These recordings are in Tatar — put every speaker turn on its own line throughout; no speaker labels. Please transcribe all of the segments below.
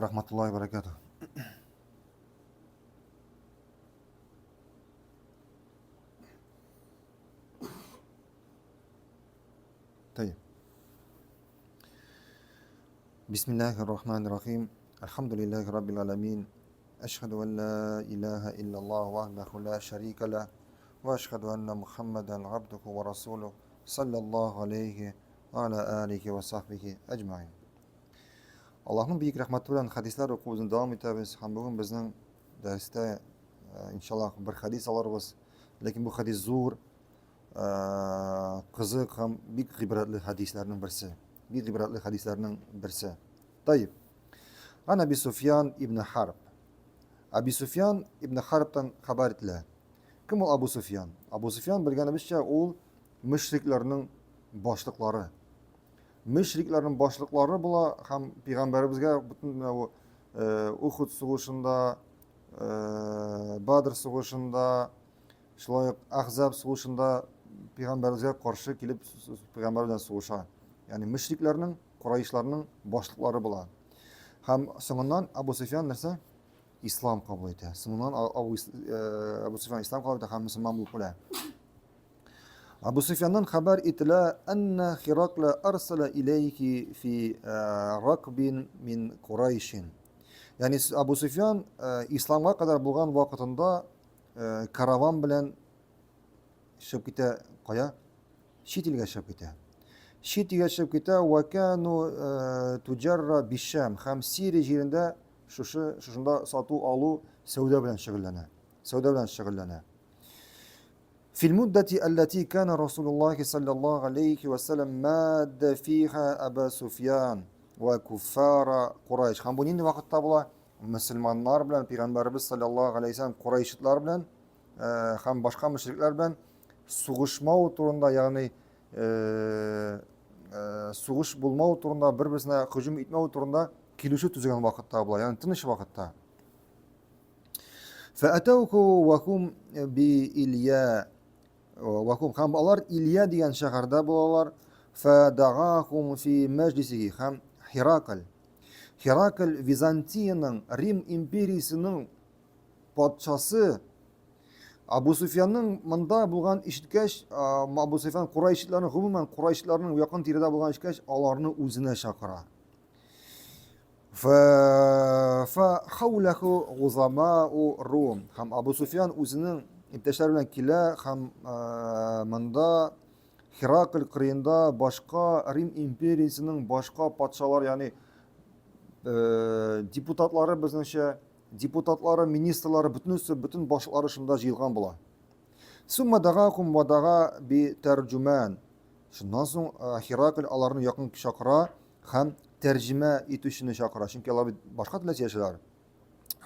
Рахматуллахи баракату. طيب بسم الله الرحمن الرحيم الحمد لله رب العالمين أشهد أن لا إله إلا الله وحده لا شريك له وأشهد أن محمدا عبده ورسوله صلى الله عليه وعلى آله وصحبه أجمعين Аллаһның бөек рәхмәте белән хәдисләр укуыбызны дәвам итәбез һәм бүген безнең дәрестә э, иншаллаһ бер хәдис алырбыз. Ләкин бу хәдис зур, э, кызык һәм бик гыйбрәтле хәдисләрнең берсе. Бик гыйбрәтле хәдисләрнең берсе. Тайиб. Ан Аби Суфьян ибн Харб. Аби Суфьян ибн Харбтан хәбәр ителә. Кем ул Абу Суфьян? Абу Суфьян белгәнебезчә ул мөшрикләрнең башлыклары. Мөшрикләрнең башлыклары була һәм пәйгамбәребезгә бөтен менә бу э, Ухуд сугышында, э, Бадр сугышында, шулай ук Ахзаб сугышында пәйгамбәребезгә каршы килеп пәйгамбәр белән сугыша. Ягъни мөшрикләрнең, курайшларның башлыклары була. Һәм соңыннан Абу Суфьян нәрсә? Ислам кабул итә. Соңыннан Абу, э, Абу Суфьян ислам кабул итә һәм мөселман булып үлә. Абу Суфьяннан хәбәр ителә, әннә Хиракля арсала иләйхи фи э, ракбин мин Курайшин. Ягъни Абу Суфьян э, исламга кадәр булган вакытында э, караван белән чыгып китә кая? Чит илгә чыгып китә. Чит илгә чыгып китә, ва кану туҗарра бишам һәм Сирия җирендә шушы шушында сату алу сәүдә белән шөгыльләнә. Сәүдә белән шөгыльләнә. في المدة التي كان رسول الله صلى الله عليه وسلم ماد فيها أبا سفيان وكفار قريش. Һәм бу нинди вакытта була? Мөселманнар белән пәйгамбәребез саллаллаһу алейһи вәсәлләм курайшитлар белән һәм башка мөшрикләр белән сугышмау турында, ягъни сугыш булмау турында, бер-берсенә һөҗүм итмәү турында килешү төзегән вакытта була, ягъни тыныч вакытта. Фәәтәүху вахум би Илья. Вахум һәм алар Илья дигән шәһәрдә булалар. Фәдагахум фи мәҗлисихи һәм Хиракль. Хиракль Византиянең, Рим империясенең патшасы Абу Суфьянның монда булган ишеткәч, Абу Суфьян Курайшитларның, гомумән Курайшитларның якын тирәдә булган ишеткәч, аларны үзенә чакыра. Фәхәүләху гузамау рум. Һәм Абу Суфьян үзенең иптәшләре белән килә һәм монда Херакль кырыенда башка Рим империясенең башка патшалар, ягъни депутатлары безнеңчә, депутатлары, министрлары, бөтенесе, бөтен башлары шунда җыелган була. Сумма дагахум ва дага би тәрҗүмән. Шуннан соң Херакль аларны якын чакыра һәм тәрҗемә итүчене чакыра, чөнки алар бит башка телдә сөйләшәләр.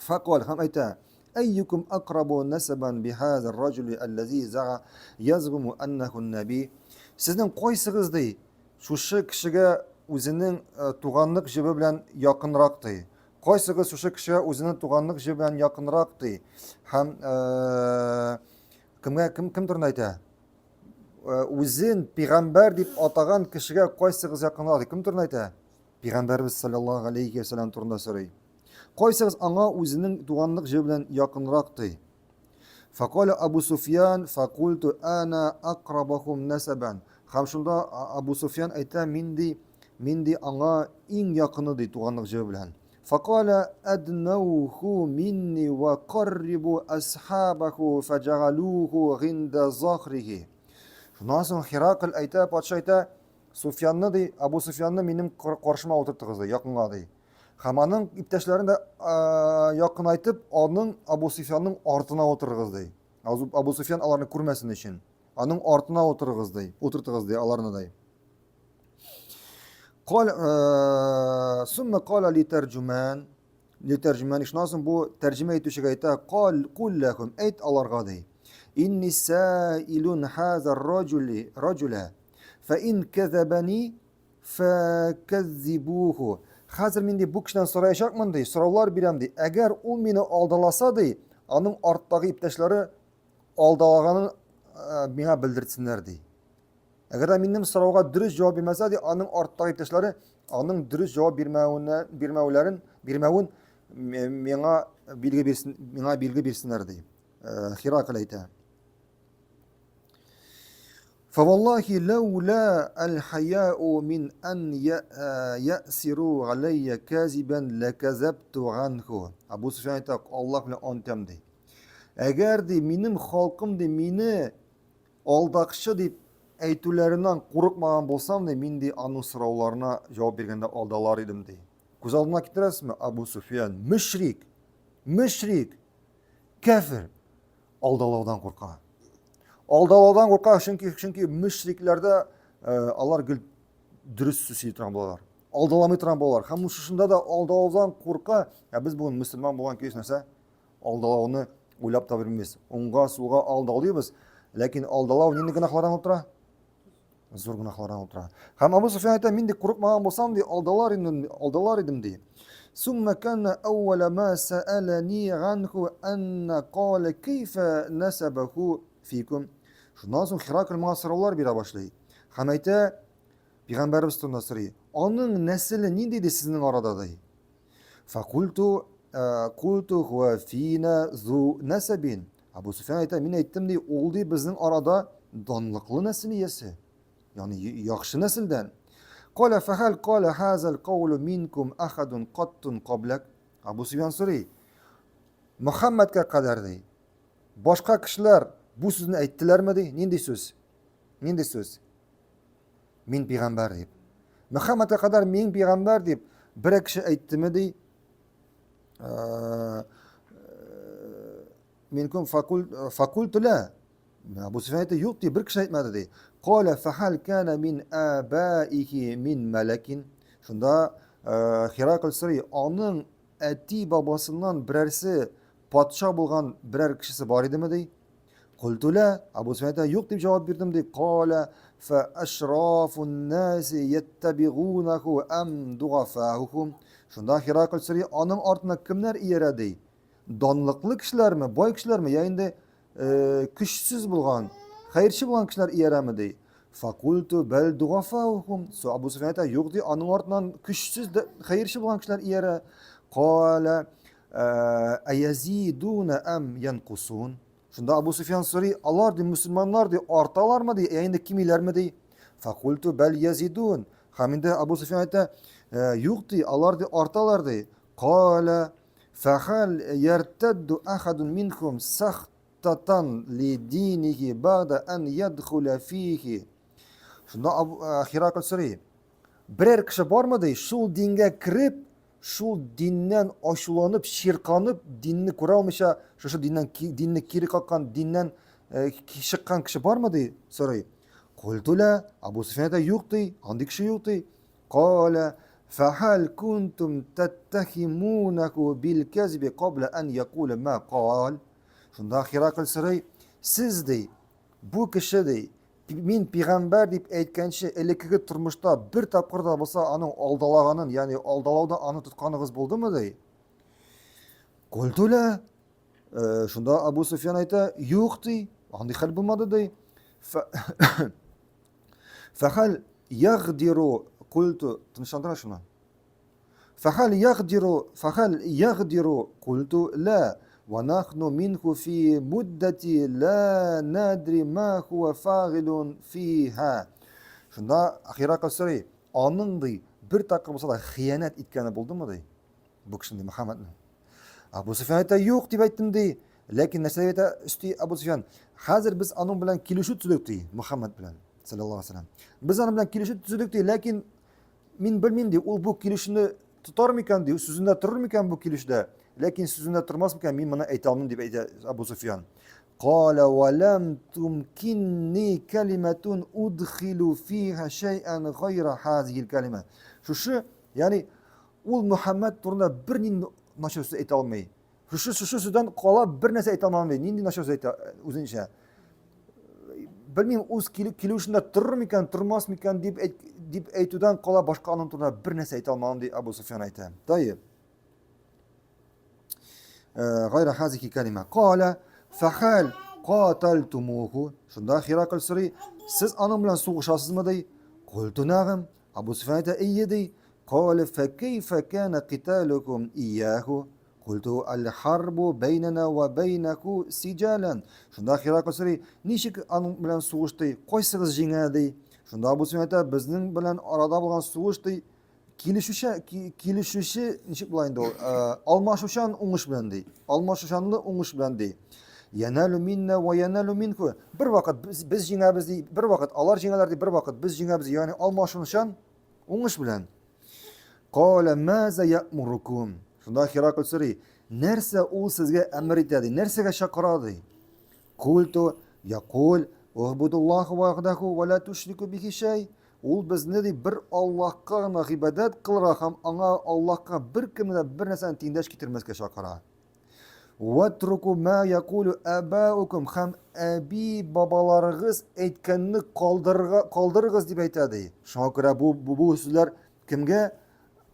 Факал һәм әйтә: Әйюкум акрабу насабан бихаза ар-раҗули аллази зага язгуму аннаху наби. Сезнең кайсыгыз ди, шушы кешегә үзенең э, туганлык җебе белән якынрак ди. Кайсыгыз шушы кешегә үзенең туганлык җебе белән якынрак ди. Һәм э, кемгә кем кем турында әйтә? Э, үзен пигамбәр дип атаган кешегә кайсыгыз якынрак ди? Кем турында әйтә? Пигамбәрбез саллаллаһу алейхи ва саллям турында сорый. Кайсыгыз аңа үзенең туганлык җебе белән якынрак ди? Факала Абу Суфьян, факульту ана акрабахум насабан. Һәм шунда Абу Суфьян әйтә, мин ди, мин ди аңа иң якыны ди туганлык җебе белән. Факала аднауху минни ва каррибу асхабаху фаҗагалуху гинда захрихи. Шуннан соң Хиракль әйтә, патша әйтә, Суфьянны ди, Абу Суфьянны минем каршыма утыртыгыз ди, якынга ди. Һәм аның иптәшләрен дә якынайтып, аның Абу Суфьянның артына утырыгыз ди. Абу Суфьян аларны күрмәсен өчен. Аның артына утырыгыз ди, утыртыгыз ди аларны ди. Кал, э, сумма кала ли тәрҗүмән, ли тәрҗүмән, шуннан соң бу тәрҗемә итүчегә әйтә, кал, кул ләхум, әйт аларга ди. Инни саилун хаза раҗули, раҗула, фа ин кәзәбәни, фәкәззибуху. Хәзер мин ди бу кешедән сораячакмын ди, сораулар бирәм ди. Әгәр ул мине алдаласа ди, аның арттагы иптәшләре алдалаганын э, миңа белдертсеннәр ди. Әгәр дә минем сорауга дөрес җавап бирмәсә, ди, аның арттагы иптәшләре аның дөрес җавап бирмәвенә бирмәүләрен бирмәвен миңа билге бирсен, миңа билге бирсеннәр, ди. Э, Хиракл әйтә. فوالله لولا الحياء من أن يأسروا علي كاذبا لكذبت عنه. Абу Суфьян әйтә, Аллаһ белән ант итәм ди. Әгәр ди минем халкым ди мине Алдакчы дип әйтүләреннән курыкмаган булсам, ди, мин ди аның сорауларына җавап биргәндә алдалар идем, ди. Күз алдына китерәсезме? Абу Суфиян, мөшрик, мөшрик, кәфер, алдалаудан курка. Алдалаудан курка, чөнки чөнки мөшрикләрдә э, алар гел дөрес сүз сөйли торган булалар. Алдаламый торган булалар. Һәм шушында да алдалаудан курка. Ә без бүген мөселман булган көеш нәрсә? Алдалауны уйлап та белмибез. Уңга, сулга алдалыйбыз, ләкин алдалау нинди гөнаһлардан булып тора? Зур гөнаһлардан булып тора. Һәм Абу Суфьян әйтә, мин ди курыкмаган булсам ди, алдалар идем, алдалар идем ди. Сумма кана әүвәлә ма сәәләни ганху анна кала кайфа насабаху фикум. Шуннан соң Хиракль моңа сораулар бирә башлый. Һәм әйтә, пәйгамбәребез турында сорый. Аның нәселе нинди ди сезнең арада ди? Факульту э, культу хуа фина зу насабин. Абу Суфян әйтә, мин әйттем ди, ул ди безнең арада данлыклы нәсел иясе. Ягъни яхшы нәселдән. Каля фахал каля хазал каулу минкум ахадун каттун каблак. Абу Суфян сорый. Мөхәммәдкә кадәр ди. Башка кешеләр бу сүзне әйттеләрме ди? Нинди сүз? Нинди сүз? Мин пигамбәр дип. Мөхәммәдкә кадәр мин пигамбәр дип берәр кеше әйттеме ди? Э, Минкум факул факульту ла. Абу Суфян әйтте, юк ди, бер кеше әйтмәде ди. Кала фахал кана мин абаихи мин малакин. Шунда э, Хиракль сорый, аның әти бабасыннан берәрсе патша булган берәр кешесе бар идеме ди? Культу ла, Абу Суфян әйтә, юк дип җавап бирдем ди. Кала фа ашрафун наси яттабигунаху ам дугафахум. Шунда Хиракль сорый, аның артына кемнәр иярә ди? Данлыклы кешеләрме, бай кешеләрме, я инде э, көчсез булган, хәерче булган кешеләр иярәме ди? Факульту бәл дугафахум. Абу Суфян әйтә, юк ди, аның артыннан көчсез, хәерче булган кешеләр иярә. Кала Әязидуна әм янкусун. Шунда Абу Суфян сорый, алар ди мөселманнар ди арталармы ди, ә инде кимиләрме ди? Факульту бәл язидун. Һәм инде Абу Суфян әйтә, юк ди, алар ди арталар ди. Кала фахал яртадду ахадун минхум сахтатан ли динихи бада ан ядхуля фихи. Шунда Хиракль сорый, берәр кеше бармы ди, шул дингә кереп, шул диннән ачуланып, чирканып, динне күрә алмыйча, шушы диннән динне кире каккан, диннән э, чыккан кеше бармы ди, сорый. Культу ла, Абу Суфян әйтә, юк ди, андый кеше юк ди. Кала, фахал кунтум таттахимунаху бил казби кабла ан якула ма кал. Шунда Хиракль сорый, сез ди, бу кеше ди, Мин пигамбәр дип әйткәнче, элеккеге тормышта бер тапкыр да булса аның алдалаганын, ягъни алдалауда аны тотканыгыз булдымы ди? Культу ла. Э, шунда Абу Суфьян әйтә, юк ди, андый хәл булмады ди. Фәхәл ягдиру культу, тынычландыра шуны. Фәхәл ягдиру, фәхәл ягдиру, культу ла, ва нахну минху фи муддати ла надри ма хуа фагилун фиха. Шунда Хиракл сорый, аның ди, бер тапкыр булса да хыянәт иткәне булдымы ди? Бу кешенең ди, Мөхәммәднең. Абу Суфян әйтә, юк дип әйттем ди. Ләкин нәрсә дип әйтә өсти Абу Суфян? Хәзер без аның белән килешү төзедек ди, Мөхәммәд белән, саллаллаһу алейһи вәсәлләм. Без аның белән килешү төзедек ди, ләкин Мин белмим ди, ул бу килешүне тотар микән ди, сүзендә торыр микән бу килешүдә? Ләкин сүзендә тормас микән, мин моны әйтә алмыйм дип әйтә Абу Суфиян. Кала ва лам тумкинни калиматун удхилу фиха шай'ан гайра хазихил калима. Шушы, ягъни ул Мөхәммәд турында бернинди начар сүз әйтә алмый. Шушы шушы сүздән кала бер нәрсә әйтә алмам ди. Нинди начар сүз әйтә үзенчә? Белмим, үз килү килүшендә торыр микән, тормас микән дип әйт, дип әйтүдән кала башка аның турында бер нәрсә әйтә алмам ди Абу Суфян әйтә. Тайып. Э, гайра хазихи калима. Кала фахал Катальтумуху. Шунда Хиракль сорый, сез аның белән сугышасызмы ди? Культу нагым. Абу Суфян әйтә, әйе ди. Кале фәкәйфә кана киталукум ияху. Культу аль-харбу бәйнәнә ва бәйнәку сиҗалән. Шунда Хиракль сорый, ничек аның белән сугыш ди? Кайсыгыз җиңә ди? Шунда Абу Суфян әйтә, безнең белән арада булган сугыш ди, килешүче килешүче ничек була инде ул э, алмашучан уңыш белән ди алмашучанлы уңыш белән ди яналу минна ва яналу минку бер вакыт без, без җиңәбез ди бер вакыт алар җиңәләр ди бер вакыт без җиңәбез ягъни алмашучан уңыш белән кала маза я'мурукум шунда Хиракль сорый нәрсә ул сезгә әмер итә ди нәрсәгә чакыра ди культу якул угбудуллаһу вахдаху ва ла тушрику бихи шәй Ул безне, ди, бер Аллаһка гына гыйбадәт кылырга һәм аңа Аллаһка беркемне дә бер нәрсәне тиңдәш китермәскә чакыра. Ватруку ма якулу абаукум һәм әби бабаларыгыз әйткәнне калдырырга калдырыгыз дип әйтә ди. Шуңа күрә бу бу, бу сүзләр кемгә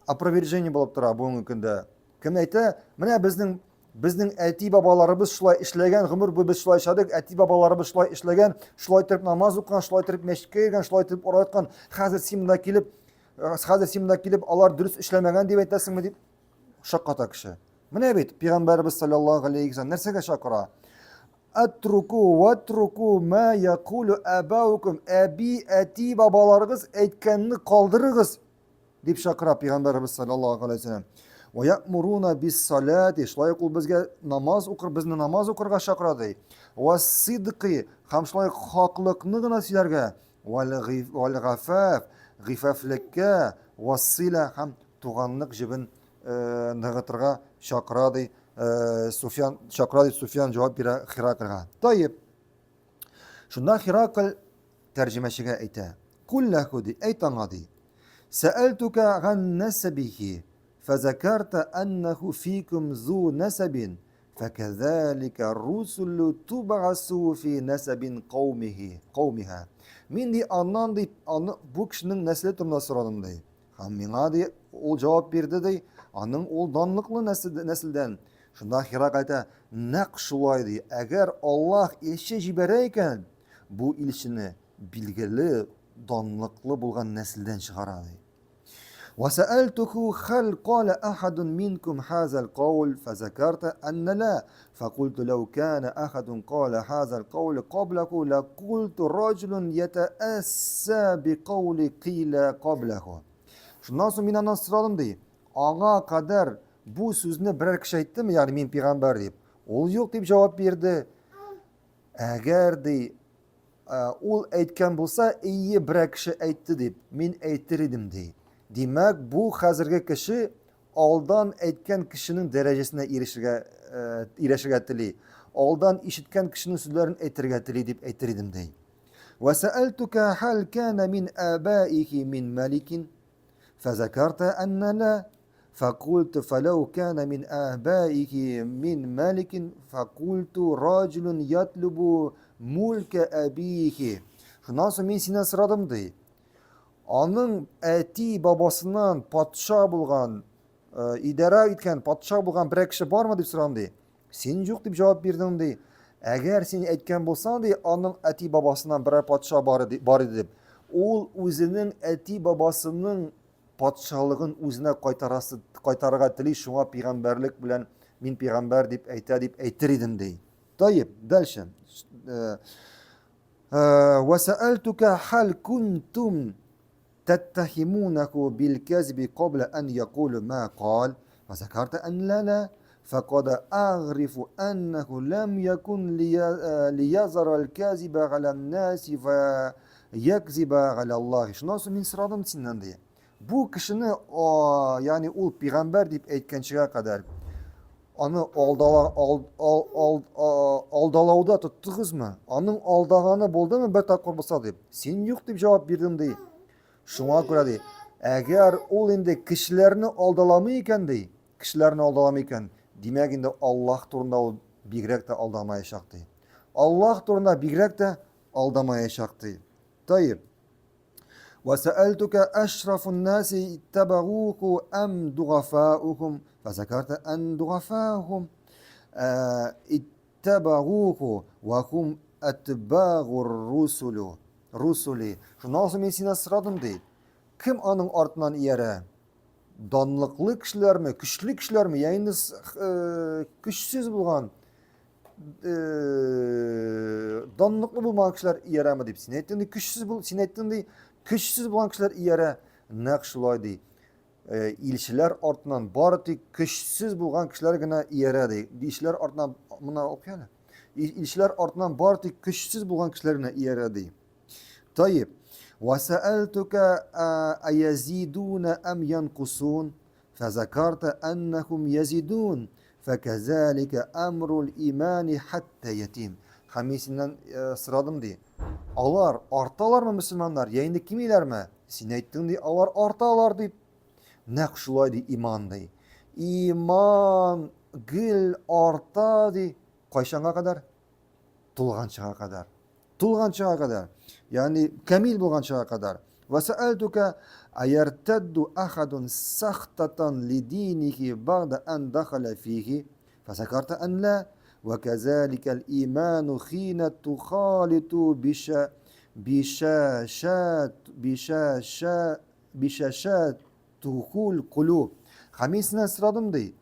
опровержение булып тора бүгенге көндә? Кем әйтә, менә безнең Безнең әти-бабаларыбыз шулай эшләгән, гомер буе без шулай эшләдек, әти-бабаларыбыз шулай эшләгән, шулай итеп намаз укыган, шулай итеп мәчеткә йөргән, шулай итеп ураза тоткан. Хәзер син монда килеп, э, хәзер син монда килеп, алар дөрес эшләмәгән дип әйтәсеңме дип шакката кеше. Менә бит пәйгамбәребез саллаллаһу алейхи вәсәлләм нәрсәгә чакыра? Атруку ватруку ма якулу абаукум. Әби, әти, бабаларыгыз әйткәнне калдырыгыз. Дип чакыра пәйгамбәребез саллаллаһу алейһи вәсәлләм. Ва я'муруна бис-салати, шулай ук ул безгә намаз укыр, безне намаз укырга чакыра ди. Ва сидқи, һәм шулай ук хаклыкны гына сөйләргә, вал гафаф, гыйфафлеккә, вассила һәм туганлык җебен э, ныгытырга чакыра ди. Э, Суфьян чакыра ди, Суфьян җавап бирә Хиракльгә. Таиб. Шунда Хиракль тәрҗемәчегә әйтә. Кул ләху ди, әйт аңа ди. Сәәлтүкә ган нәсәбихи, фәзәкәртә әннәху фикум зу нәсәбин, фәкәзәликә русулу тубагасу фи нәсәбин каумихи, каумиха. Мин ди аннан ди, аны бу кешенең нәселе турында сорадым ди. Һәм миңа ди ул җавап бирде ди, аның ул данлыклы нәселдән. Шунда Хирак әйтә, нәкъ шулай ди, әгәр Аллаһ илче җибәрә икән, бу илчене билгеле, данлыклы булган нәселдән чыгара ди. وسألته هل قال أحد منكم هذا القول فذكرت أن لا فقلت لو كان أحد قال هذا القول قبله لقلت رجل يتأسى بقول قيل قبله Шуннан соң мин аннан сорадым ди. Аңа кадәр бу сүзне берәр кеше әйттеме, ягъни мин пәйгамбәр дип? Ул юк дип җавап бирде. Әгәр ди, ул әйткән булса, ие, берәр кеше әйтте дип, мин әйтер идем ди. Димәк, бу хәзерге кеше алдан әйткән кешенең дәрәҗәсенә ирешергә ирешергә тели. Алдан ишеткән кешенең сүзләрен әйтергә тели дип әйтер идем ди. Ва сәәлтука хәл кана мин абаихи мин маликин фазакарта анна ла فقلت فلو كان من آبائه من ملك فقلت رجل يطلب ملك أبيه Шуннан соң мин синнән сорадым ди. Аның әти бабасыннан патша булган, э, идарә иткән патша булган берәр кеше бармы дип сорадым ди. Син юк дип җавап бирдең ди. Әгәр син әйткән булсаң ди, аның әти бабасыннан берәр патша бар бар иде дип. Ул үзенең әти бабасының патшалыгын үзенә кайтарасы кайтарырга тели, шуңа пәйгамбәрлек белән мин пәйгамбәр дип әйтә дип әйтер идем ди. Таиб, дальше. Э, э, Васаальтука хал кунтум таттахимунаху бил казби кабла ан якулу ма кал, фазакарта ан ла ла فقد أعرف أنه لم يكن ليظهر الكاذب على الناس فيكذب على الله. Шуннан соң мин сорадым синнән ди. Бу кешене, ягъни ул пигамбәр дип әйткәнчегә кадәр аны алдала, ал, ал, ал, алдалауда тоттыгызмы? Аның алдаганы булдымы бер тапкыр булса дип. Син юк дип җавап бирдең ди. Шуңа күрә ди, әгәр ул инде кешеләрне алдаламый икән ди, Кешеләрне алдаламый икән, димәк инде Аллаһ турында ул бигрәк тә алдамаячак ди. Аллаһ турында бигрәк тә алдамаячак ди. Таиб. وسألتك أشرف الناس اتبعوك أم ضعفاؤهم فذكرت أن ضعفاهم Иттабагуху ва хум атбагур русулю. Русули. Шуннан соң мин синнән сорадым, ди. Кем аның артыннан иярә? Данлыклы кешеләрме, көчле кешеләрме, я инде көчсез булган, данлыклы булмаган кешеләр иярәме дип. Син әйттең, ди, көчсез бул, син әйттең, ди, көчсез булган кешеләр иярә. Нәкъ шулай, ди. Илчеләр артыннан бары тик көчсез булган кешеләр генә иярә, ди. Илчеләр артыннан, моны укый әле. Илчеләр артыннан бары тик көчсез булган кешеләр генә иярә, ди. Таиб. Васаалтука аязидуна ам янкусун? Фазакарта аннахум язидун. Факазалика амрул имани хатта ятим. Һәм мин синнән сорадым, ди. Алар арталармы мөселманнар, я инде кимиләрме? Син әйттең, ди, алар арталар дип. Нәкъ шулай ди иман ди. Иман гел арта ди. Кайчанга кадәр? Тулганчыга кадәр. Тулганчыга кадәр. Ягъни камил булганчыга кадәр. Васаалтука аяртадду ахадун сахтатан лидинихи бa'да ан дахаля фихи фазакарта ан ла ва казалика ал-иману хина тухалиту биша бишашат бишаша бишашат тухул кулуб. Һәм мин синнән сорадым ди.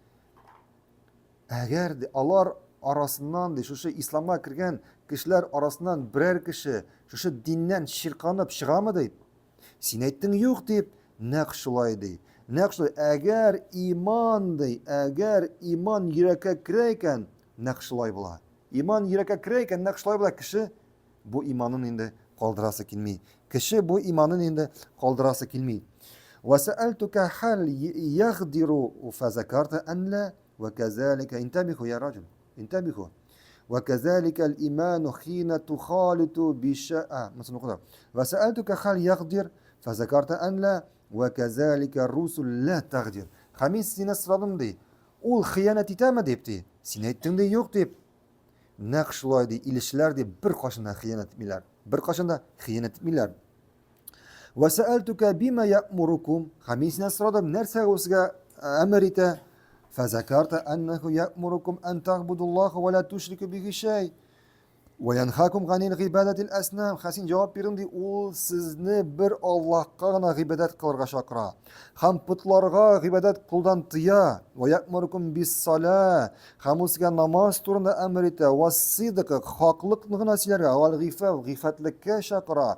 Әгәр ди, алар арасыннан ди, шушы исламга кергән кешеләр арасыннан берәр кеше шушы диннән чирканып чыгамы дип, син әйттең юк дип, нәкъ шулай ди. Нәкъ шулай. Әгәр иман ди, әгәр иман йөрәккә керә икән, нәкъ шулай була. Иман йөрәккә керә икән, нәкъ шулай була. Кеше бу иманын инде калдырасы килми. Кеше бу иманын инде калдырасы килми. Васаалтука хал ягдиру фазакарта ан ла ва казалика интабиху я раджул. Интабиху. Ва казалика ал-иману хина тухалиту биша. Монысын укыдык. Васаалтука хал ягдир фазакарта ан ла ва казалика русул ла тагдир. Һәм мин синнән сорадым ди. Ул хыянәт итәме дип ди. Син әйттең ди, юк дип. Нәкъ шулай ди, илчеләр ди беркайчан да хыянәт итмиләр. Беркайчан да хыянәт итмиләр. Ва сәәлтука бима я'мурукум. Һәм мин синнән сорадым, нәрсә ул сезгә әмер итә? Фазакарта аннаху я'мурукум ан тагбудуллаха ва ла тушрику бихи шәй. Ва янхакум ганил гыйбадатил аснам. Һәм син җавап бирдең ди, ул сезне бер Аллаһка гына гыйбадәт кылырга чакыра. Һәм потларга гыйбадәт кылудан тыя. Ва я'мурукум бис-сала. Һәм ул сезгә намаз турында әмер итә. Вассыдык, хаклыкны гына сөйләргә, вал гыйфа, гыйфәтлеккә чакыра.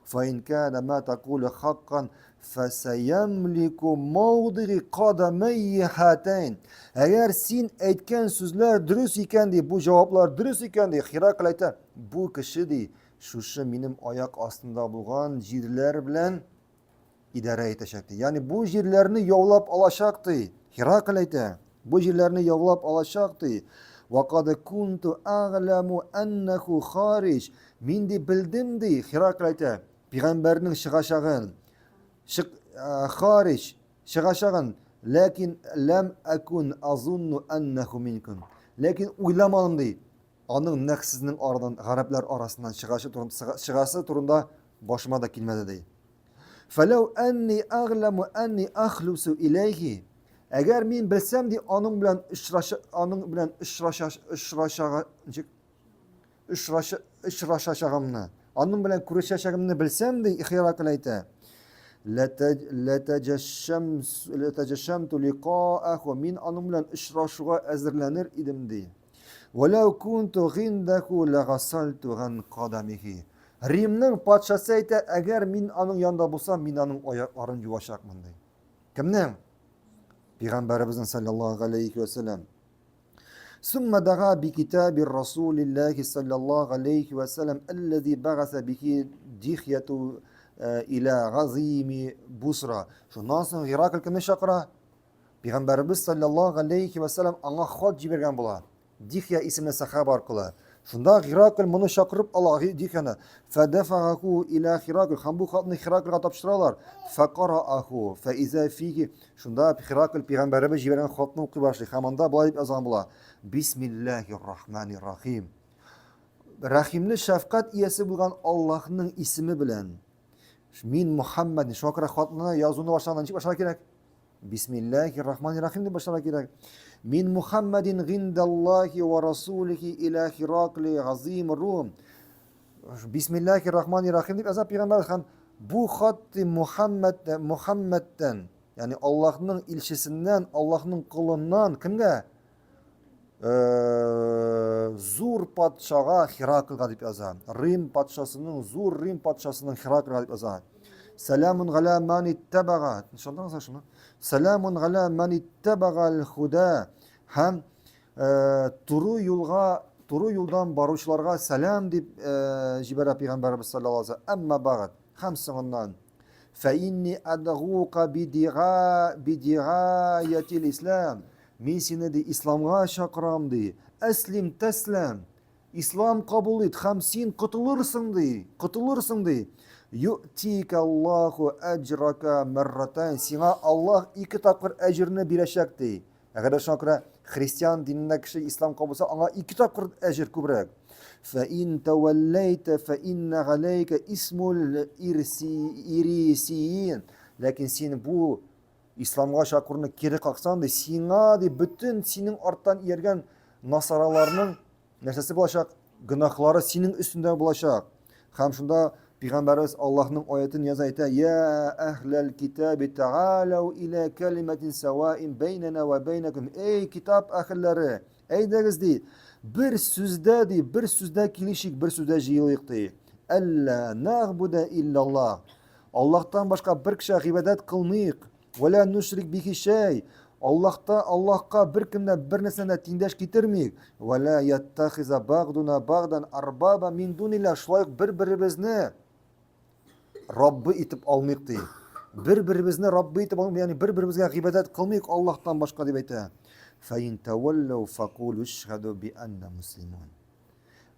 Фа ин кана ма такулу хаккан фәсәямлику мавдиги кадамәйи хатайн. Әгәр син әйткән сүзләр дөрес икән ди, бу җаваплар дөрес икән ди, Хиракл әйтә, бу кеше ди, шушы минем аяк астында булган җирләр белән идарә итәчәк ди. Ягъни бу җирләрне яулап алачак ди. Хиракл әйтә, бу җирләрне яулап алачак ди. Вакад кунту агламу аннаху хариж. Мин ди белдем ди, Хиракл әйтә, пәйгамбәрнең чыгачагын. Чык хариж чыгачагын, ләкин ләм акун азунну аннаху минкум. Ләкин уйламадым ди. Аның нәкъ сезнең арадан, гарәпләр арасыннан чыгасы турында, чыгасы турында башыма да килмәде ди. Фәләү әнни әгъләму әнни ахлусу иләйхи. Әгәр мин белсәм ди, аның белән очраша, аның белән очраша, очрашага, ничек? Очраша, очрашачагымны, аның белән күрешәчәгемне белсәм ди, Хиракл әйтә. Ләтәҗәшшәмту ликааху. Мин аның белән очрашуга әзерләнер идем ди. Вәләү кунту гиндәху ләгасальту ган кадамихи. Римның патшасы әйтә, әгәр мин аның янында булсам, мин аның аякларын юачакмын ди. Кемнең? Пәйгамбәребезнең саллаллаһу алейхи ва саллям. Сумма дага би китаби Расулиллахи саллаллаһу алейхи ва саллям аллази багаса бихи дихьяту иля газими Бусра. Шуннан соң Геракль кемне чакыра? Пәйгамбәребез саллаллаһу алейхи ва саллям аңа хат җибәргән була. Дихья исемле сахаба аркылы. Шунда Геракль моны чакырып ала Дихьяны. Фәдәфагаху иля Хиракль. Һәм бу хатны Хиракльгә тапшыралар. Фәкарааху фәизә фихи. Шунда Хиракль пәйгамбәребез җибәргән хатны укый башлый. Һәм анда болай дип язган була. Бисмиллаһир рахманир рахим. Рәхимле шәфкать иясе булган Аллаһның исеме белән. Мин Мухаммад. Шуңа күрә хатны язуны башлаганда ничек башларга кирәк? Бисмиллахир рахманир рахим дип башларга кирәк. Мин Мухаммадин гиндаллахи ва расулихи иля Хиракли газим Рум. Бисмиллахи рахмани рахим дип яза пәйгамбәр һәм бу хат ди Мухаммад Мухаммадтан, ягъни Аллаһның илчесеннән, Аллаһның колыннан кемгә? Э, зур патшага Хираклга дип яза. Рим патшасының, зур Рим патшасының Хираклга дип яза. Сәламун галя ман иттабага. Ышандыңызмы шуны? Сәламун галя ман иттабага аль-худа. Һәм э, туры юлга, туры юлдан баручыларга сәлам дип э, җибәрә пәйгамбәрбез саллаллаһу алейһи ва Әмма багат. Һәм соңыннан Фәинни адгука бидига бидигаятил ислам. Мин сине ди исламга чакырам ди. Әслим тәсләм. Ислам кабул ит һәм син котылырсың ди. Котылырсың ди. Ю'тика Аллаху әҗрака мәрратайн. Сиңа Аллаһ ике тапкыр әҗерне бирәчәк ди. Әгәр дә шуңа күрә христиан динендә кеше ислам кабул итсә, аңа ике тапкыр әҗер күбрәк. Фә ин тәвәлләйтә фә инна галәйкә исмул ирси ирисиин. Ләкин син бу исламга чакыруны кире каксаң, ди, сиңа ди бөтен синең арттан ияргән насараларның нәрсәсе булачак? Гөнаһлары синең өстендә булачак. Һәм шунда Пәйгамбәребез Аллаһның аятын яза әйтә: "Я әһләл китаби таалау иля калиматин саваин бәйнәнә ва бәйнәкум". Эй, китап әһелләре, әйдәгез ди, бер сүздә ди, бер сүздә килешик, бер сүздә җыелыйк ди. Әллә нагбуда иллаллаһ. Аллаһтан башка бер кешегә гыйбадәт кылмыйк. Вәлә нушрик бихи шәй. Аллаһта Аллаһка бер кемдә бер нәрсәне дә тиңдәш китермик. Вәлә яттахиза багдуна багдан арбаба мин дунилла. Шулай ук бер-беребезне Раббы итеп алмыйк ди. Бер-беребезне Раббы итеп алмыйк, ягъни бер-беребезгә гыйбадәт кылмыйк Аллаһтан башка дип әйтә. Фәин таваллау факулу шһаду би анна муслимун.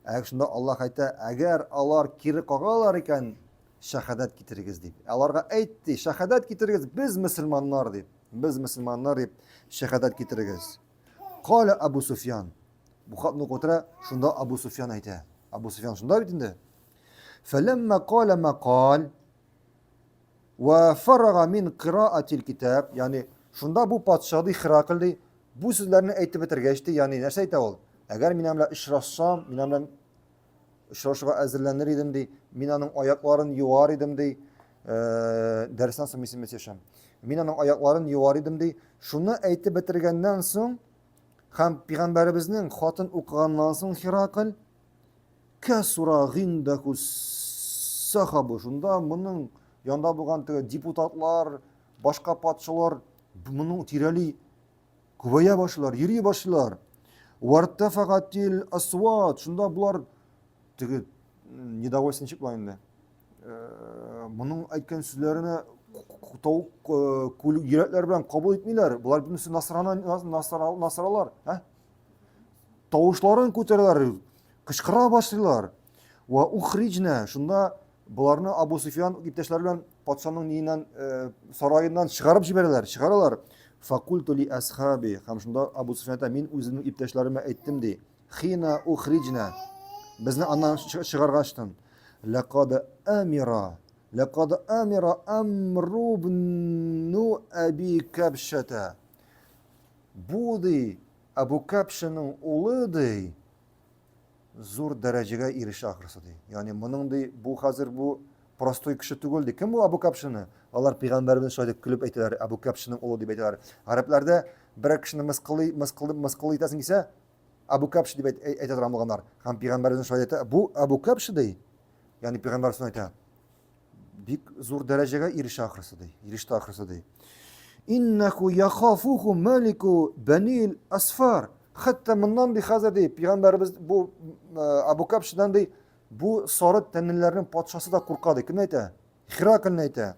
Ә шунда Аллаһ әйтә, әгәр алар кире кагалар икән, шәһадәт китерегез дип. Аларга әйт ди, шәһадәт китерегез, без мөселманнар дип. Без мөселманнар дип шәһадәт китерегез. Кала Абу Суфьян. Бу хатны укып утыра, шунда Абу Суфьян әйтә. Абу Суфьян шунда бит инде. Фәләммә кала мәкал ва фарага мин кираатил китап, ягъни шунда бу патша ди Хиракль ди, бу сүзләрне әйтеп бетергәч ди, ягъни нәрсә әйтә ул? Әгәр мин белән очрашсам, мин белән очрашуга әзерләнер идем ди, мин аның аякларын юар идем ди. Э, дәрестән соң мин сөйләшәм. Мин аның аякларын юар идем ди. Шуны әйтеп бетергәннән соң һәм пәйгамбәребезнең хатын укыганнан соң Хиракль кәсура гиндәху сахабу. Шунда моның янда булган теге депутатлар, башка патшалар моның тирәли күбәя башлар, йөри башлар. Вартафагатил асват. Шунда булар теге недовольство ничек була инде? Э, моның әйткән сүзләренә тавык э, йөрәкләр белән кабул итмиләр. Болар бөтенесе насрана насралар, ә? Тавышларын күтәрәләр, кычкыра башлыйлар. Ва ухриҗна, шунда боларны Абу Суфиян иптәшләре белән патшаның ниеннән э, сараеннан чыгарып җибәрәләр, чыгаралар. Факульту ли асхаби, һәм шунда Абу Суфиян әйтә, мин үземнең иптәшләремә әйттем ди. Хина ухриҗна. Безне аннан чыгаргачтын. Лакад амира, лакад амира амру ибн Аби Кабшата. Бу ди Абу Кабшаның улы ди зур дәрәҗәгә ирешә ахрысы ди. Ягъни моның ди бу хәзер бу простой кеше түгел ди. Кем бу Абу Кабшаны? Алар пәйгамбәребезне шулай дип көлеп әйтәләр, Абу Кабшаның улы дип әйтәләр. Гарәпләрдә берәр кешене мыскыллый, мыскыллый, мыскыллый итәсең килсә, Абу Кабш дип әйтә торган булганнар. Һәм пәйгамбәребез шулай әйтә, бу Абу Кабш ди. Ягъни пәйгамбәр әйтә, бик зур дәрәҗәгә ирешә ахрысы ди. Иреште ахрысы ди. Иннаху яхафуху малику банил асфар. Хәтта моннан ди хәзер ди пәйгамбәребез бу э, Абу Кабшдан ди бу сары тәнлеләрнең патшасы да курка ди. Кем әйтә? Хиракльне әйтә.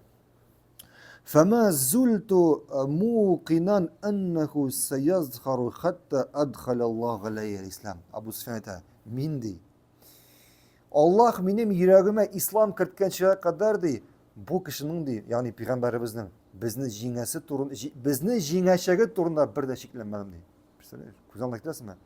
Фәмә зульту э, мукинан аннаху саязхару хәтта адхалаллаху галәйһи ислам. Абу Суфян әйтә, мин ди Аллаһ минем йөрәгемә ислам керткәнчегә кадәр ди, бу кешенең ди, ягъни пәйгамбәребезнең безне җиңәсе турын, безне җиңәчәге турында бер дә шикләнмәдем ди. Представляешь? Күз алдына китерәсеңме?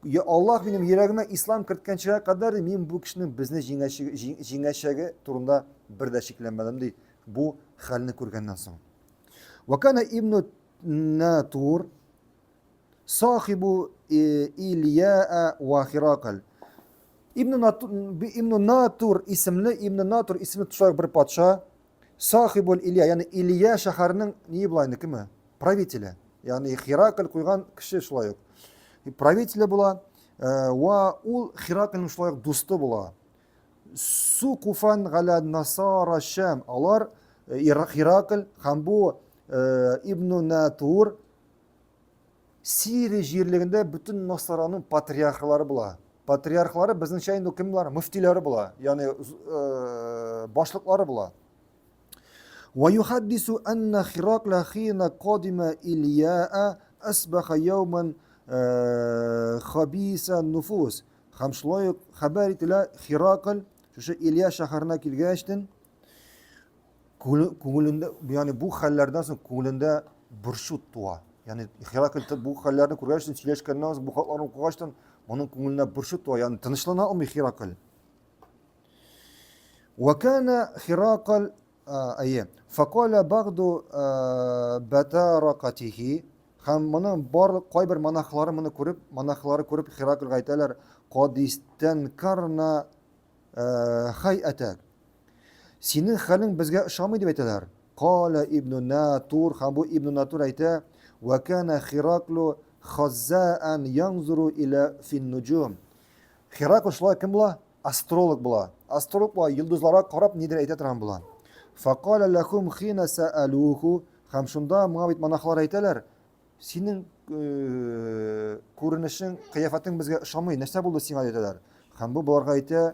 Я Аллаһ минем йөрәгемә ислам керткәнчегә кадәр ди, мин бу кешенең безне җиңәчәге, җиңәчәге турында бер дә шикләнмәдем ди. Бу хәлне күргәннән соң. Вакана ибн Натур. Сахибу Илья ва Хиракль. Ибн Натур исемле, Ибн Натур исемле шулай бер патша, Сахибул Илья, ягъни Илья шәһәренең ни була инде кеме? Правителе. Ягъни Хиракль куйган кеше шулай ук. Правителе була, ва ул Хиракльнең шулай ук дусты була. Сукуфан галя насара Шам. Алар Хиракль һәм бу Ибн Натур Сирия җирлегендә бөтен насараның патриархлары була. Патриархлары безнеңчә инде кем булар? Мөфтиләре була, ягъни башлыклары була. Ва юхаддису анна Хиракла хина кадима Ильяа асбаха яуман хабиса нуфус. Һәм шулай ук хәбәр ителә, Хиракль шушы Илья шәһәренә килгәчтен Күңелендә, ягъни бу хәлләрдән соң күңелендә борчу туа. Ягъни Херакл бу хәлләрне күргәч, сөйләшкәннән соң, бу хатларны укыгачтан, моның күңеленә борчу туа, ягъни тынычлана алмый Херакл. Вакана Херакл әйе, факала багду батаракатихи һәм моның барлык кайбер монахлары моны күреп, монахлары күреп Хераклга әйтәләр, кадистән карна Хәй-әтәк. Синең хәлең безгә ошамый дип әйтәләр. Калә ибну Натур, һәм бу ибну Натур әйтә, Вә кана Хираклу хаззаан янзуру иля фин-нуҗум. Хиракл шулай кем була? Астролог була. Астролог була, йолдызларга карап нидер әйтә торган була. Факала лахум хина саалуху, һәм шунда моңа бит монахлар әйтәләр, Синең күренешең, кыяфәтең безгә ошамый, нәрсә булды сиңа диделәр. Һәм бу боларга әйтә,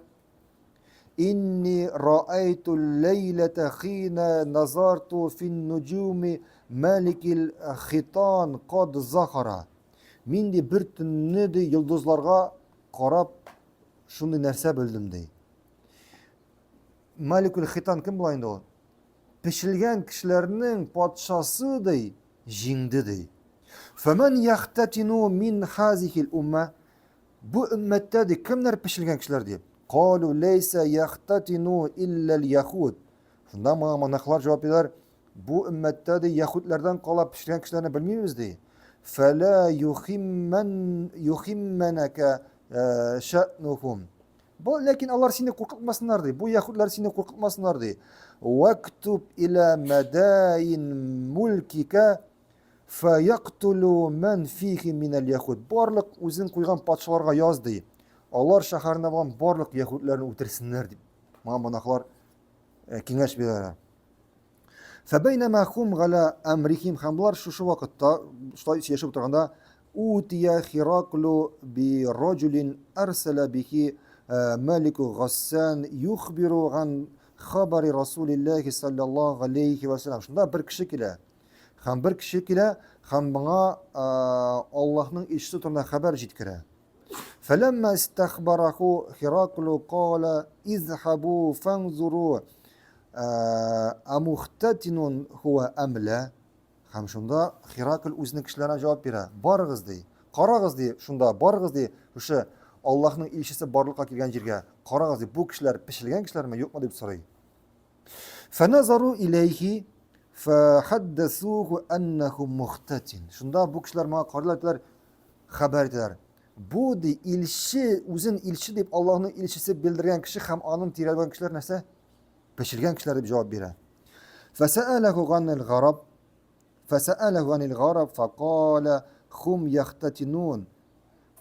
Инни раайту ләйләтә хина назарту фин нуҗуми маликил хитан кад захара. Мин ди бер төнне ди йолдызларга карап шундый нәрсә белдем ди. Маликул хитан кем була инде ул? Пешелгән кешеләрнең патшасы ди. Җиңде, ди. Фәмән яхтатину мин хазихил умма. Бу өммәттә, ди, кемнәр пешелгән кешеләр, ди. Калу ләйсә яхтатину илләл яхуд. Шунда моңа монахлар җавап бирәләр. Бу өммәттә, ди, яхудләрдән кала пешелгән кешеләрне белмибез, ди. Фәлә юхиммән юхиммәнәкә э, шәънухум. Бу, ләкин алар сине куркытмасыннар ди. Бу яһүдләр сине куркытмасыннар ди. Вактуб иля мадаин мулкика фаяктулу ман фихи минәл яһүд. Барлык үзен куйган патшаларга яз ди. Алар шәһәрендә булган барлык яһүдләрне үтерсеннәр дип. Моңа монахлар э, киңәш бирәләр. Фәбәйнәмә хум галя әмрихим һәм болар шушы вакытта шулай сөйләшеп утырганда утия Хираклю би раҗулин арсала бихи э, малику Гассан юхбиру ган хабари Расулиллахи саллаллаху алейхи ва саллям. Шунда бер кеше килә. Һәм бер кеше килә һәм моңа э, Аллаһның илчесе турында хәбәр җиткерә. Фәләммә истәхбараху Хираклю кала изхабу фанзуру Амухтатинун хуа әмлә. Һәм шунда Хиракль үзенең кешеләренә җавап бирә. Барыгыз ди. Карагыз ди, шунда барыгыз ди, шушы Аллаһның илчесе барлыкка килгән җиргә. Карагыз ди, бу кешеләр пешелгән кешеләрме, юкмы дип сорый. Фаназару иләйхи фахаддасуху аннаху мухтатин. Шунда бу кешеләр моңа карыйлар, әйтәләр, хәбәр итәләр. Бу ди илче, үзен илче дип Аллаһның илчесе белдергән кеше һәм аның тирәлгән кешеләр нәрсә? Пешергән кешеләр дип җавап бирә. Фәсәәләһу ганил гараб Фәсәәләһу ганил гараб фәкалә хум яхтатинун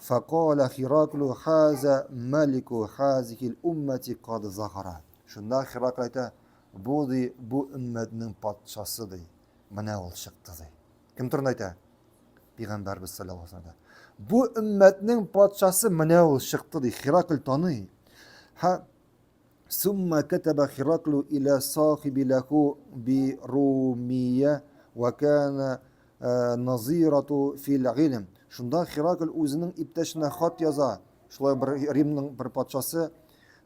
Фәкалә Хираклу хаза малику хазихил уммати кад захара. Шунда Хиракл әйтә, бу ди, бу өммәтнең патшасы ди. Менә ул чыкты ди. Кем турында әйтә? Пәйгамбәрбез саллаллаһу алейһи вәсәлләм. Бу өммәтнең патшасы менә ул чыкты ди. Хиракль таный. Һә Сумма катаба Хираклу иля сахиби лаху би Румия ва кана э, назирату фил гыйлм. Шунда Хиракль үзенең иптәшенә хат яза. Шулай бер Римның бер патшасы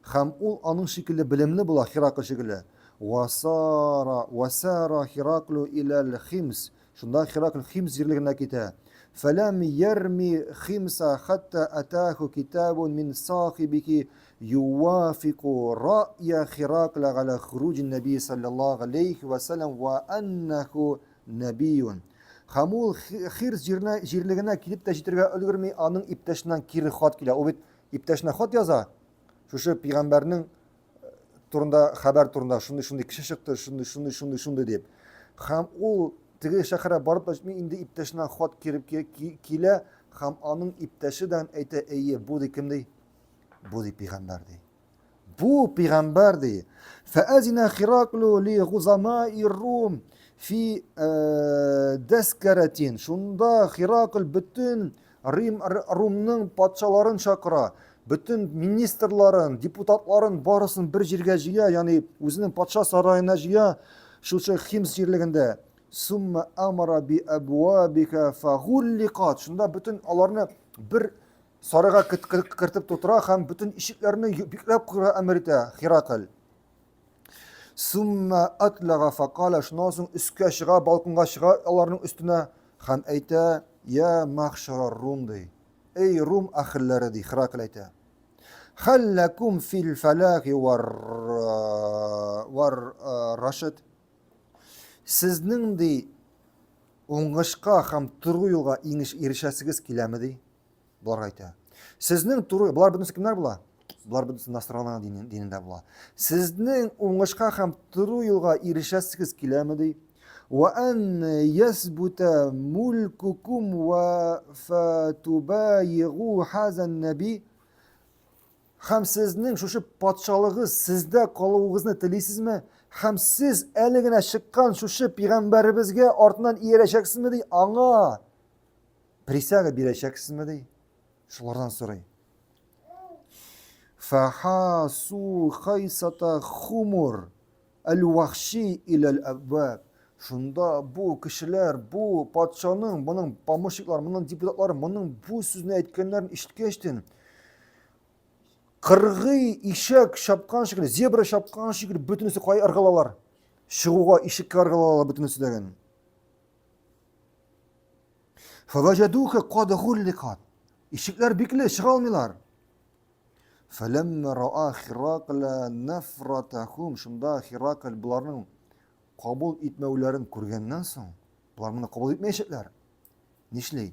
һәм ул аның шикелле белемле була, Хиракль шикелле. Васара васара Хираклу иләл Химс. Шунда Хиракль Химс җирлегенә китә. Фәләм ярми Химса хатта атаху китабун мин сахибихи ювафику рa'я Хиракля галя хуруджин наби саллаллаху алейхи ва саллям ва аннаху набиюн. Һәм ул Хирс җиренә, җирлегенә килеп тә җитәргә өлгерми, аның иптәшеннән кире хат килә. Ул бит иптәшенә хат яза. Шушы пәйгамбәрнең э, турында хәбәр турында шундый шундый кеше чыкты, шундый шундый шундый шундый дип. Һәм ул теге шәһәргә барып та җитми, инде иптәшеннән хат кире килә һәм аның иптәше дә әйтә, әйе, бу ди кем ди? Бу ди пәйгамбәр ди. Бу пәйгамбәр ди. Фәәзина Хираклу ли гузамаи Рум фи э, дәскәрәтин. Шунда Хиракль бөтен Рим Румның патшаларын чакыра, бөтен министрларын, депутатларын барысын бер җиргә җыя, ягъни үзенең патша сараена җыя, шушы Химс җирлегендә. Сумма амара би абвабика фагулликат. Шунда бөтен аларны бер Сарайга кертеп тутыра һәм бөтен ишекләрне бикләп куярга әмер итә Хиракль. Сумма атлага факала, шуннан соң өскә чыга, балконга чыга аларның өстенә һәм әйтә, я махшара рум ди. Эй рум әһелләре ди, Хиракль әйтә. Хәлләкум фил фәлахи вар вар рашид. Сезнең ди уңышка һәм туры юлга иңеш ирешәсегез киләме ди? Болар әйтә. Сезнең туры, болар бөтенесе кемнәр була? Болар бөтенесе Насрана динендә була. Сезнең уңышка һәм туры юлга ирешәсегез киләме ди? Ва ан ясбута мулкукум ва фатубайгу хазан наби. Һәм сезнең шушы патшалыгыз сездә калуыгызны телисезме? Һәм сез әле генә чыккан шушы пәйгамбәребезгә артыннан иярәчәксезме ди? Аңа Присяга бирәчәксезме ди? Шулардан сорый. Фахасу хайсата хумур әл-вахши иләл әбваб. Шунда бу кешеләр, бу патшаның, моның помощниклары, моның депутатлары, моның бу сүзне әйткәннәрен ишеткәчтен, кыргый ишәк чапкан шикелле, зебра чапкан шикелле, бөтенесе кая ыргылалар? Чыгуга, ишеккә ыргылалар бөтенесе дәген. Фаваҗадуха кад гулликат. Ишекләр бикле, чыга алмыйлар. Фәләммә раа Хиракля нафратахум. Шунда Хиракль боларның кабул итмәүләрен күргәннән соң, болар моны кабул итмәячәкләр. Нишли?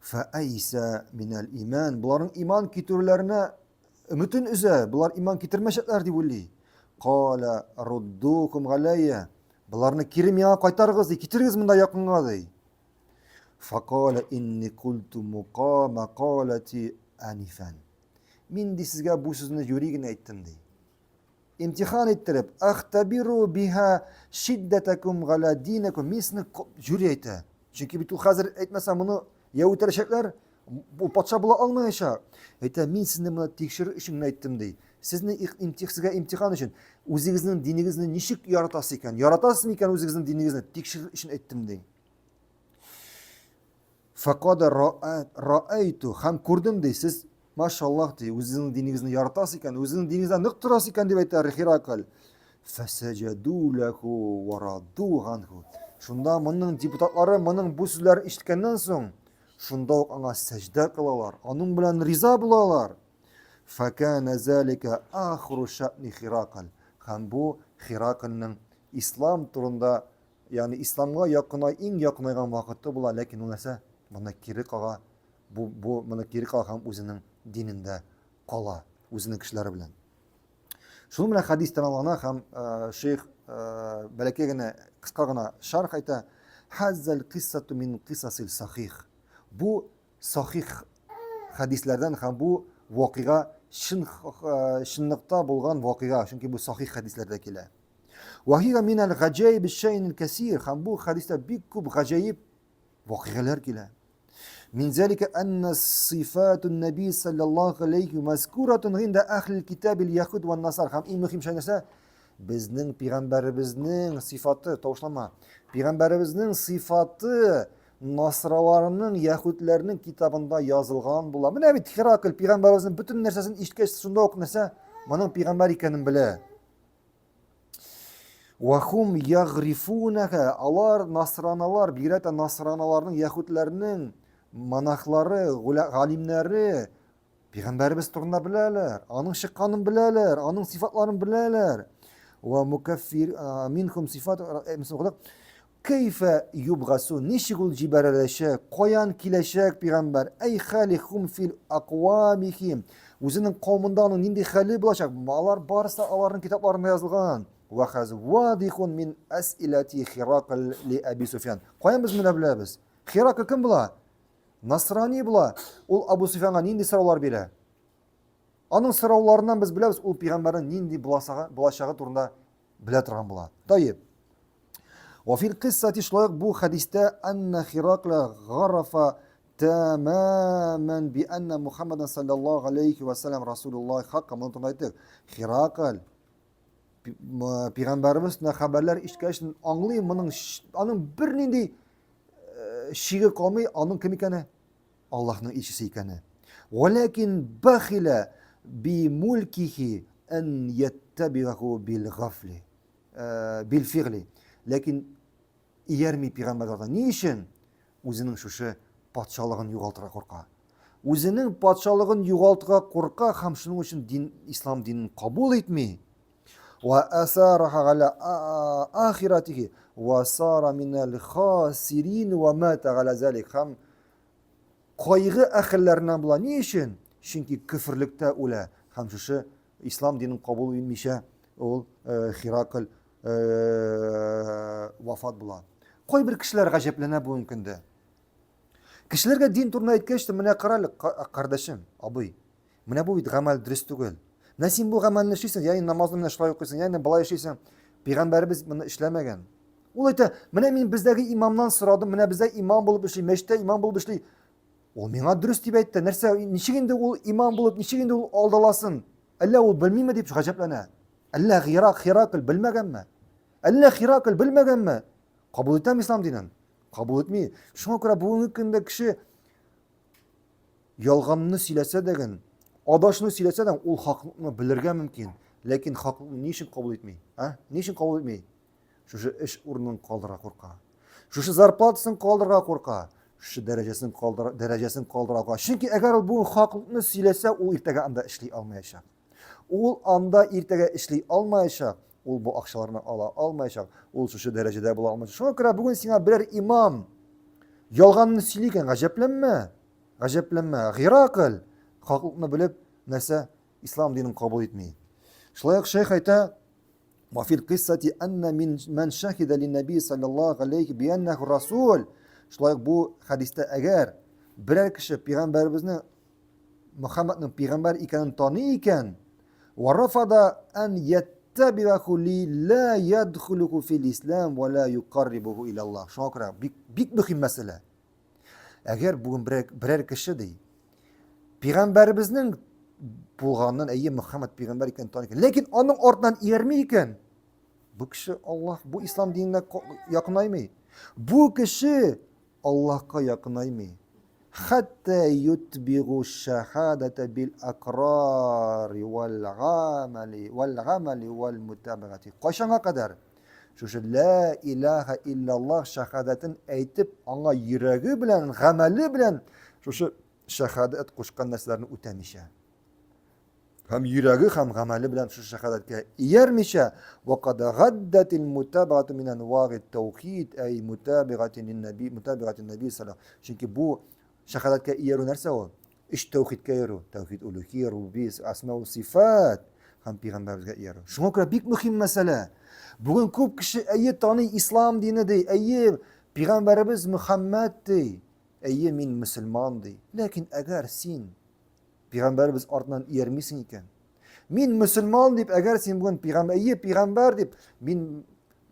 Фәәйсә минәл иман. Боларның иман китерүләренә өметен өзә, болар иман китермәчәкләр дип уйлый. Кала руддукум галәйя. Боларны кире миңа кайтарыгыз ди, китерегез монда якынга ди. Факала инни культу мукамакалати анифан. Мин ди сезгә бу сүзне юри генә әйттем ди. Имтихан иттереп, ахтабиру биха шиддәтәкум галя динәкум. Мин сезне юри әйтә. Чөнки бит ул хәзер әйтмәсә моны я үтерәчәкләр, бу патша була алмаячак. Әйтә, мин сезне моны тикшерер өчен генә әйттем ди. Сезне имтих, сезгә имтихан өчен үзегезнең динегезне ничек яратасыз икән, яратасыз микән үзегезнең динегезне тикшерер өчен әйттем ди. Факада раайту һәм күрдем ди, сез машаллах ди, үзегезнең динегезне яратасыз икән, үзегезнең динегездә нык торасыз икән дип әйтә Хиракль. Фәсәҗәду ләху ва раду ганху. Шунда моның депутатлары моның бу сүзләрен ишеткәннән соң, шунда ук аңа сәҗдә кылалар, аның белән риза булалар. Фәкәнә зәлика ахру шәъни Хиракль. Һәм бу Хиракльнең ислам турында, ягъни исламга якынай, иң якынайган вакыты була, ләкин ул нәрсә? Моны кире кага, бу, бу моны кире кага һәм үзенең динендә кала, үзенең кешеләре белән. Шуның белән хәдис тәмамлана һәм э, шейх э, бәләкәй генә, кыска гына шарх әйтә. Хаззал киссату мин кисасил сахих. Бу сахих хәдисләрдән һәм бу вакыйга чын э, чынлыкта булган вакыйга, чөнки бу сахих хәдисләрдә килә. Вахига мин аль гаҗаиб шәйн кәсир һәм бу хәдистә бик күп гаҗәеп вакыйгалар килә. Мин зәлика анна сифатун наби саллаллаху алейхи мазкуратун гинда ахлил китабил яхуд ван насар. Һәм иң мөһим шәй нәрсә? Безнең пәйгамбәребезнең сифаты, тавышлама. Пәйгамбәребезнең сифаты насраларның, яһүдләрнең китабында язылган була. Менә бит Херакль пәйгамбәребезнең бөтен нәрсәсен ишеткәч, шунда ук нәрсә? Моның пәйгамбәр икәнен белә. Вахум ягрифунаха, алар насраналар, бигрәк тә насраналарның, яһүдләрнең монахлары, галимнәре пәйгамбәребез турында беләләр, аның чыкканын беләләр, аның сыйфатларын беләләр. Ва мукаффир минхум сифат, укыдык. Кәйфә юбгасу, ничек ул җибәреләчәк, каян киләчәк пигамбәр? Әй халихум фил аквамихим. Үзенең кавымында аның нинди хәле булачак? Алар барысы аларның китапларында язылган. Ва хаз вадихун мин асилати Хиракл ли Аби Суфян. Каян без моны беләбез? Хиракл кем була? Насрани була. Ул Абу Суфянга нинди сораулар бирә? Аның сорауларыннан без беләбез, ул пигамбәрнең нинди булачагы турында белә торган була. Таиб. Ва фил кыссати шулай ук бу хәдистә анна Хиракля гарафа тәмамән би анна Мухаммадан саллаллаху алейхи ва саллям Расулуллах хакка моны турында әйттек. Хиракль пәйгамбәребез турында хәбәрләр ишеткәч аңлый, моның аның бернинди э, шиге калмый, аның кем икәне? Аллаһның илчесе икәне. Вәләкин бахиля би мулкихи ан яттабигаху бил гафли. Э, бил фигли. Ләкин иярми пәйгамбәрләргә. Ни өчен? Үзенең шушы патшалыгын югалтырга курка. Үзенең патшалыгын югалтырга курка һәм шуның өчен дин, ислам динен кабул итми. Ва асараха галя ахиратихи ва сара минал хасирин ва мата галя залик. Һәм кайгы әхелләреннән була. Ни өчен? Чөнки көферлектә үлә һәм шушы ислам динен кабул итмичә ул э, Хиракль э, вафат була. Кайбер кешеләр гаҗәпләнә бүгенге көндә. Кешеләргә дин турында әйткәч тә, менә кара әле, кардәшем, абый, менә бу бит гамәл дөрес түгел. Менә син бу гамәлне эшлисең, ягъни намазны менә шулай укыйсың, ягъни болай эшлисең. Пәйгамбәребез моны эшләмәгән. Ул әйтә, менә мин бездәге имамнан сорадым, менә бездә имам булып эшли, мәчеттә имам булып эшли. Ул миңа дөрес дип әйтте. Нәрсә, ничек инде ул имам булып, ничек инде ул алдаласын? Әллә ул белмиме дип гаҗәпләнә. Әллә Гирак, Хиракль белмәгәнме? Әллә Хиракль белмәгәнме? Кабул итәм ислам динен. Кабул итми. Шуңа күрә бүгенге көндә кеше ялганны сөйләсә дә ген, адашны сөйләсә дә, ул хаклыкны белергә мөмкин. Ләкин хаклыкны ни өчен кабул итми? А? Ни өчен кабул итми? Шушы эш урынын калдырырга курка. Шушы зарплатасын калдырырга курка. Шушы дәрәҗәсен калдыр, дәрәҗәсен калдырырга курка. Чөнки әгәр ул бүген хаклыкны сөйләсә, ул иртәгә анда эшли алмаячак. Ул анда иртәгә эшли алмаячак, ул бу акчаларны ала алмаячак, ул шушы дәрәҗәдә була алмаячак. Шуңа күрә бүген сиңа берәр имам ялганны сөйли икән, гаҗәпләнмә. Гаҗәпләнмә. Гиракл хаклыкны белеп, нәрсә ислам динен кабул итми. Шулай ук шәйх әйтә, Ва фил кыссати анна мин ман шахида лин-наби саллаллаху алейхи би аннаху расул. Шулай ук бу хәдистә әгәр берәр кеше пәйгамбәребезне Мөхәммәднең пәйгамбәр икәнен таный икән, ва рафада ан яттабиаху ли ла ядхулуху фил ислам ва ла юкаррибуху иля Аллах. Шуңа күрә бик бик мөһим мәсьәлә. Әгәр бүген берәр, берәр кеше ди, пәйгамбәребезнең булганын, әйе, Мөхәммәд пәйгамбәр икәнен таный икән, ләкин аның артыннан иярми икән, бу кеше Аллаһ, бу ислам диненә якынаймый. Бу кеше Аллаһка якынаймый. Хәтта ютбигу шахадата бил акрари вал гамали вал гамали вал мутабагати. Кайчанга кадәр? Шушы лә илаһа иллаллаһ шәһадәтен әйтеп, аңа йөрәге белән, гамәле белән шушы шәһадәт кушкан нәрсәләрне үтәмичә. Һәм йөрәге һәм гамәле белән шушы шәһадәткә иярмичә, вакад гаддатил мутабагату мин анвагит таухид, әй мутабигати лин-наби, мутабигати наби саллаллаху. Чөнки бу шәһадәткә иярү нәрсә ул? Өч тәүхидкә иярү. Тәүхид улюхия, рубубия, асма ва сифат һәм пәйгамбәребезгә иярү. Шуңа күрә бик мөһим мәсьәлә. Бүген күп кеше әйе таный ислам дине ди, әйе пәйгамбәребез Мөхәммәд ди, әйе мин мөселман ди. Ләкин әгәр син пәйгамбәребез артыннан иярмисең икән, мин мөселман дип, әгәр син бүген пәйгамбәр, әйе пәйгамбәр дип, мин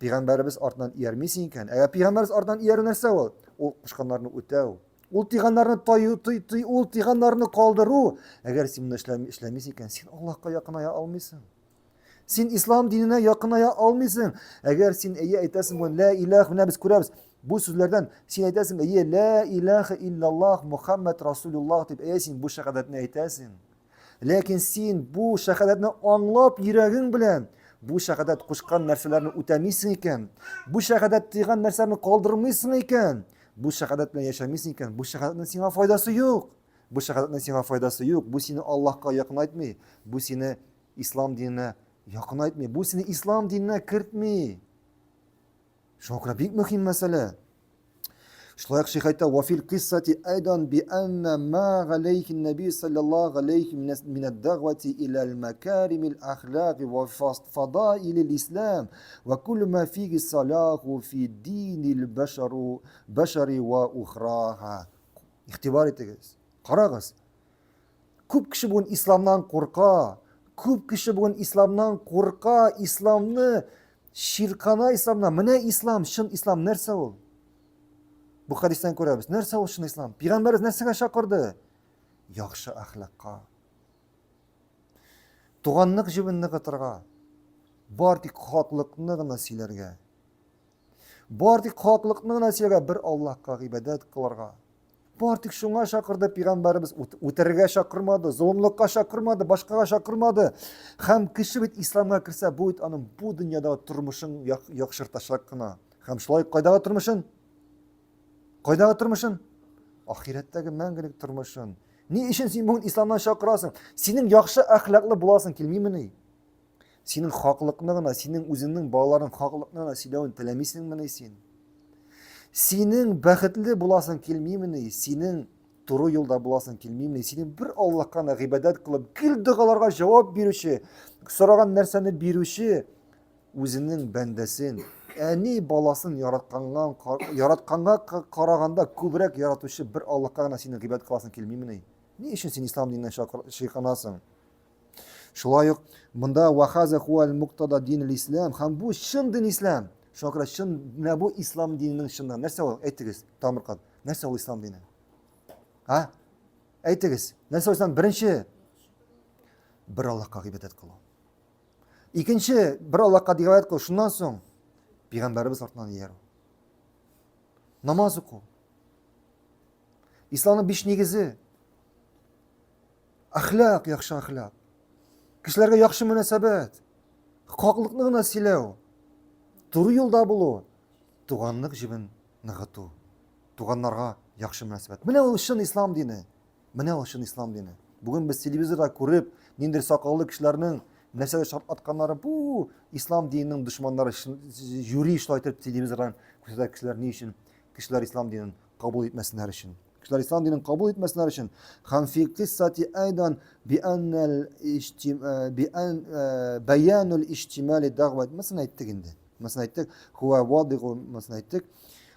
пәйгамбәребез артыннан иярмисең икән, әгәр пәйгамбәребез артыннан иярү нәрсә ул? Ул кушканнарны үтәү, Ул тыйганнарны таю, тый, тый, ул тыйганнарны калдыру. Әгәр син моны эшләми, эшләмисең икән, син Аллаһка якыная алмыйсың. Син ислам диненә якыная алмыйсың. Әгәр син әйе әйтәсең, бу лә илаһ, менә без күрәбез. Бу сүзләрдән син әйтәсең, әйе, лә илаһа иллаллаһ Мухаммад Расулуллаһ дип, әйе, син бу шәһадәтне әйтәсең. Ләкин син бу шәһадәтне аңлап йөрәгең белән бу шәһадәт кушкан нәрсәләрне үтәмисең икән, бу шәһадәт тыйган нәрсәне калдырмыйсың икән, бу шәһадәт белән яшәмисең икән, бу шәһадәтнең сиңа файдасы юк. Бу шәһадәтнең сиңа файдасы юк. Бу сине Аллаһка якынайтмый, бу сине ислам диненә якынайтмый, бу сине ислам диненә кертми. Шуңа күрә бик мөһим мәсьәлә. Шулай ук шейх әйтә, "Ва фил киссати айдан би анна ма галейхи наби саллаллаху алейхи мин ад-дагвати иля ал-макарим ал-ахлак ва фадаил ал-ислам ва кулл ма фиги салаху фи дин ал-башару башари ва ухраха." Игътибар итегез. Карагыз. Күп кеше бүген исламнан курка. Күп кеше бүген исламнан курка, исламны чиркана исламнан. Менә ислам, чын ислам нәрсә ул? Бу хәдистән күрәбез. Нәрсә ул чын ислам? Пәйгамбәребез нәрсәгә чакырды? Яхшы әхлакка. Туганлык җебен ныгытырга. Бар тик хаклыкны гына сөйләргә. Бар тик хаклыкны гына сөйләргә, бер Аллаһка гыйбадәт кылырга. Бар тик шуңа чакырды пәйгамбәребез, үтерергә чакырмады, золымлыкка чакырмады, башкага чакырмады. Һәм кеше бит исламга керсә, бу бит аның бу дөньядагы тормышын яхшыртачак кына. Һәм шулай кайдагы тормышын? Кайдагы тормышын? Ахирәттәге мәңгелек тормышын. Ни өчен син бүген исламнан чакырасың? Синең яхшы әхлаклы буласың килмимени? Синең хаклыкны гына, синең үзеңнең балаларың хаклыкны гына сөйләвен теләмисеңмени син? Синең бәхетле буласың килмимени? Синең туры юлда буласың килмимени? Синең бер Аллаһка гына гыйбадәт кылып, гел догаларга җавап бирүче, сораган нәрсәне бирүче үзенең бәндәсен, әни баласын яратканга, яратканга караганда күбрәк яратучы бер Аллаһка гына синең гыйбадәт кыласың килмимени? Ни өчен син ислам диненнән чайканасың? Шулай ук монда вахаза хуал муктада дин ислам һәм бу чын дин ислам. Шуңа күрә чын менә бу ислам диненең чынлыгы. Нәрсә ул? Әйтегез, тамыркат. Нәрсә ул ислам дине? А? Әйтегез. Нәрсә ул ислам? Беренче бер Аллаһка гыйбадәт кылу. Икенче бер Аллаһка гыйбадәт кылу. Шуннан соң пәйгамбәребез артыннан иярү. Намаз уку. Исламның биш нигезе. Әхлак, яхшы әхлак. Кешеләргә яхшы мөнәсәбәт. Хаклыкны гына сөйләү. Туры юлда булу. Туганлык җебен ныгыту. Туганнарга яхшы мөнәсәбәт. Менә ул чын ислам дине. Менә ул чын ислам дине. Бүген без телевизорда күреп, ниндидер сакаллы кешеләрнең нәрсәгә шартлатканнары бу ислам диненең дошманнары юри шулай итеп телевизордан күрсәтә кешеләр ни өчен кешеләр ислам динен кабул итмәсеннәр өчен. Кешеләр ислам динен кабул итмәсеннәр өчен һәм фи кыссати айдан би аннал би ан баянул иштимали дагват мәсәлән әйттек инде. Мәсәлән әйттек, хуа вадигу мәсәлән әйттек.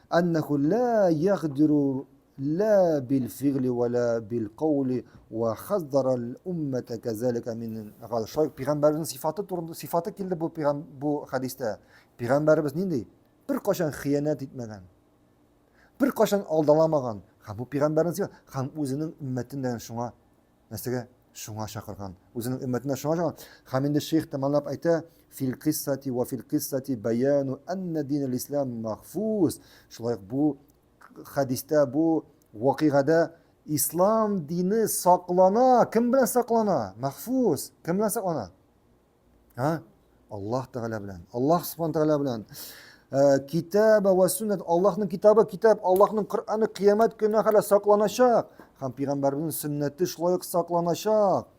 Аннаху ла ягдиру ла бил фигли ва ла бил каули ва хаздара ал уммата казалика мин гал. Шулай пәйгамбәребезнең сифаты турында сифаты килде бу пәйгам бу хәдистә. Пәйгамбәребез нинди? Беркайчан хыянәт итмәгән. Беркайчан алдаламаган. Һәм бу пәйгамбәрнең сыйфаты, һәм үзенең өммәтен дә шуңа нәрсәгә? Шуңа чакырган. Үзенең өммәтен дә шуңа чакырган. Һәм инде шейх тәмамлап әйтә, фил кыссати ва фил кыссати баяну анна дин ислам махфуз. Шулай ук бу хәдистә, бу вакыйгада ислам дине саклана. Кем белән саклана? Махфуз. Кем белән саклана? Ха? Аллаһ Тәгалә белән. Аллаһ Субхану Тәгалә белән. Э, китабы ва суннат Аллаһның китабы, китап, Аллаһның Коръәне кыямәт көненә хәлә сакланачак. Һәм пәйгамбәребезнең сөннәте шулай ук сакланачак.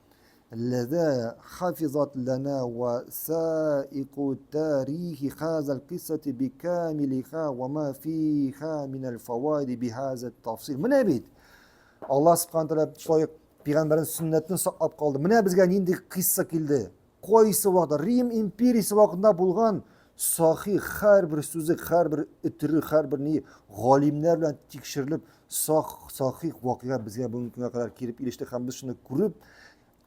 Ләзә хафизат лана ва саику тарихи хазал киссати бикамилиха ва ма фиха мин аль-фаваиди бихаза тафсил. Менә бит. Аллаһ Субхану Тәгалә шулай ук Пәйгамбәрнең сөннәтен саклап калды. Менә безгә нинди кисса килде. Кайсы вакытта Рим империясе вакытында булган сахих һәрбер сүзе, һәрбер өтере, һәрбер ни галимнәр белән тикшерелеп, сах, сахих вакыйга безгә бүгенге көнгә кадәр килеп иреште һәм без шуны күреп,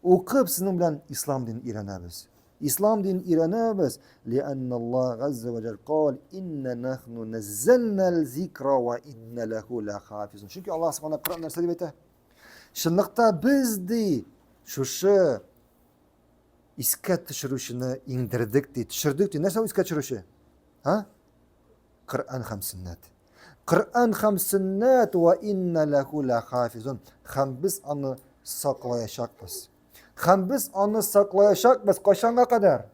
укып сезнең белән ислам динен өйрәнәбез. Ислам динен өйрәнәбез. Лианналлаһ газза ва җәл кал инна нахну наззална зикра ва инна лаху лахафизун. Чөнки Аллаһ субхана Коръән нәрсә дип әйтә? Чынлыкта без ди шушы искә төшерүчене иңдердек ди, төшердек ди. Нәрсә ул искә төшерүче? Ха? Коръән һәм сөннәт. Коръән һәм сөннәт ва инна лаху лахафизун. Һәм без аны саклаячакбыз. Һәм без аны саклаячакбыз кайчанга кадәр?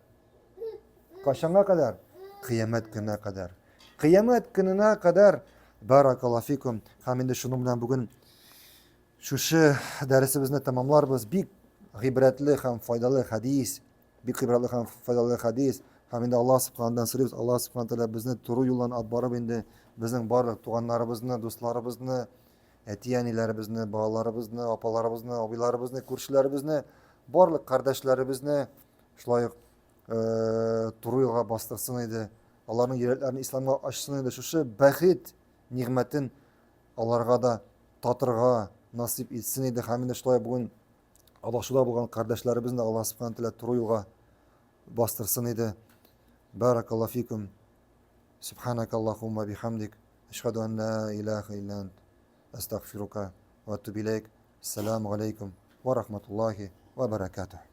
Кайчанга кадәр? Кыямәт көненә кадәр. Кыямәт көненә кадәр. Баракаллаһу фикум. Һәм инде шуның белән бүген шушы дәресебезне тәмамларбыз. Бик гыйбрәтле һәм файдалы хәдис. Бик гыйбрәтле һәм файдалы хәдис. Һәм инде Аллаһ Субханадан сорыйбыз, Аллаһ Субхану тәгалә безне туры юлдан алып барып инде безнең барлык туганнарыбызны, дусларыбызны, әти-әниләребезне, балаларыбызны, апаларыбызны, абыйларыбызны, күршеләребезне, барлык кардәшләребезне шулай ук э, туры юлга бастырсын иде. Аларның йөрәкләрен исламга ачсын иде. Шушы бәхет нигъмәтен аларга да татырга насыйп итсен иде. Һәм инде шулай бүген адашуда булган кардәшләребезне Аллаһ Субхану тәгалә туры юлга бастырсын иде. Баракаллаһу фикум. Субханак Аллаһумма бихамдик. Ашһаду ан ла илаха илля ант. Астагфирука ва атубу илейк. Ассаламу алейкум ва рахматуллахи ва баракатух.